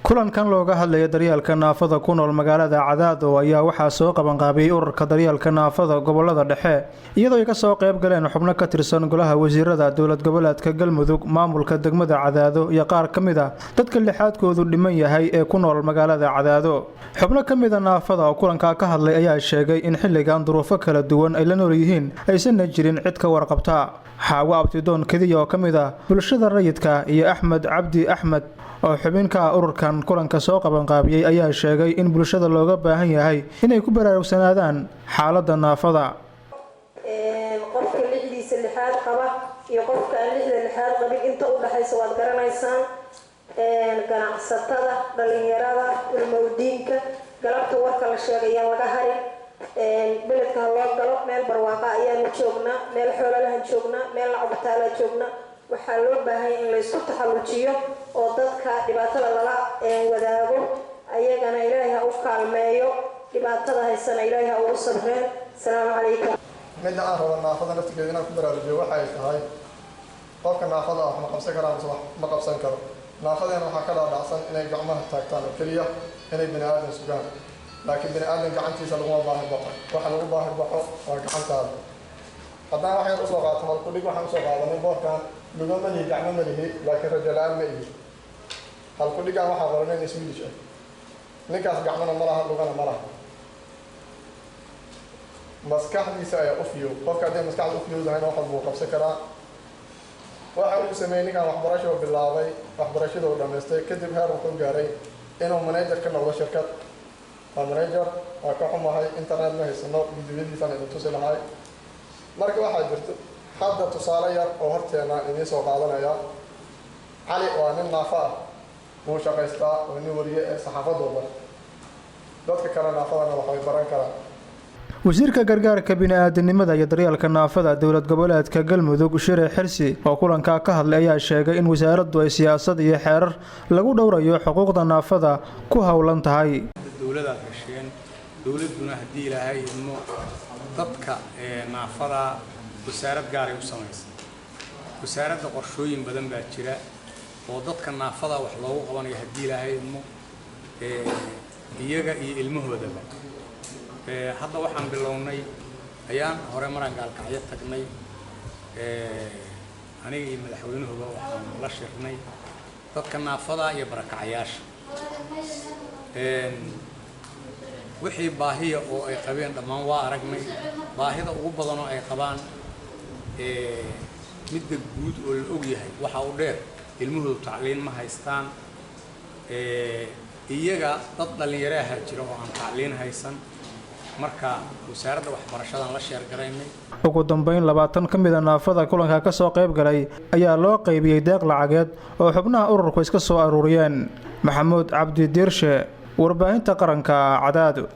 Kulankan looga hadlaya daryeelka naafada ku nool magaalada Cadaado ayaa waxaa soo qabanqaabiyey Ururka Daryeelka Naafada Gobolada Dhexe, iyadoo ay kasoo qayb galeen xubno ka tirsan Golaha Wasiirada Dowlad Goboleedka Galmudug, maamulka degmada Cadaado iyo qaar ka mid a dadka lixaadkoodu dhiman yahay ee ku nool magaalada Cadaado. Xubno ka mid a naafada oo kulankaa ka hadlay ayaa sheegay in xilligan duruufo kala duwan ay la nool yihiin, aysanna jirin cid ka warqabta. Xaawo Abtidoon Kediya oo ka mid ah bulshada rayidka iyo Axmed Cabdi Axmed oo xubinka ururkan kulanka soo qabanqaabiyey ayaa sheegay in bulshada looga baahan yahay inay ku baraarugsanaadaan xaaladda naafada. Qofka lixdiisa lixaad qaba iyo qofka aan lixda lixaad qabin inta u dhaxaysa waad garanaysaan. Ganacsatada, dhalinyarada, ulmowdiinka, galabta warka la sheegay ayaan laga harin. Beledka ha loo galo. Meel barwaaqa ayaanu joognaa, meel xoololahan joognaa, meel lacagtaalaa joognaa. Waxaa loo baahanya in laysku taxallujiyo oo dadka dhibaatada lala wadaago. Ayagana Ilaahay ha u kaalmeeyo, dhibaatada haysana Ilaahay ha ugu sabreen. Asalaamu calaykum. Midda aan rabo naafada naftigeeda inaan ku baraarujiyo waxay tahay, qofka naafada ah ma qabsan karaa mise wax ma qabsan karo? Naafadeena waxaa ka dhaadhacsan inay gacmaha taagtaan oo keliya, inay bini aadan sugaan, laakiin bini aadan gacantiisa laguma baahi baxo. Waxa lagu baahi baxo waa gacantaada. Haddaan wax yar usoo qaato halkudhig waxaan usoo qaadanay boorkan: "Lugo ma lihi, gacmo ma lihi, laakiin rajo la-aan ma ihi." Halkudhigan waxaa qoran nin Swedish ah. Ninkaas gacmona ma laha, lugana ma laha, maskaxdiisa ayaa u fiyow. Qofka hadday maskaxda u fiyowdahayna, wax walba wuu qabsan karaa. Waxa uu sameeyey ninkan, waxbarashuu bilaabay, waxbarashada uu dhamaystay kadib, heer wuxuu gaaray inuu manager ka noqdo shirkad. Waa manager. Waa ka xumahay, internet ma haysano, videoyadiisaan idin tusi lahay. Marka waxaa jirto hadda tusaale yar oo horteena idiin soo qaadanaya. Cali waa nin naafo ah, wuu shaqaystaa, waa nin wariye ee saxaafadooda. Dadka kale naafadana waxbay baran karaan. Wasiirka Gargaarka Bini-aadanimada iyo Daryeelka Naafada Dowlad Goboleedka Galmudug, Shire Xirsi, oo kulankaa ka hadlay ayaa sheegay in wasaaraddu ay siyaasad iyo xeerar lagu dhowrayo xuquuqda naafada ku howlan tahay. Dowladaad hesheen, dowladduna haddii Ilaahay idmo, dadka naafada wasaarad gaaray u samaysay. Wasaaradda qorshooyin badan baa jira oo dadka naafada wax loogu qabanayo, haddii Ilaahay idmo, iyaga iyo ilmahoodaba. Hadda waxaan bilownay, ayaan hore maraan Gaalkacyo tagnay, aniga iyo madaxweynuhuba waxaan la shirnay dadka naafada iyo barakacayaasha. Wixii baahiya oo ay qabeen dhammaan waa aragnay. Baahida ugu badan oo ay qabaan, midda guud oo la og yahay, waxa u dheer ilmahoodu tacliin ma haystaan. Iyaga dad dhallinyaro ahaa jira oo aan tacliin haysan. Marka wasaaradda waxbarashadan la share garaynay. Ugu dambeyn, 20 ka mid a naafada kulanka ka soo qayb galay ayaa loo qaybiyey deeq lacageed oo xubnaha ururku iska soo aruuriyeen. Maxamuud Cabdi Diirshe, Warbaahinta Qaranka, Cadaado.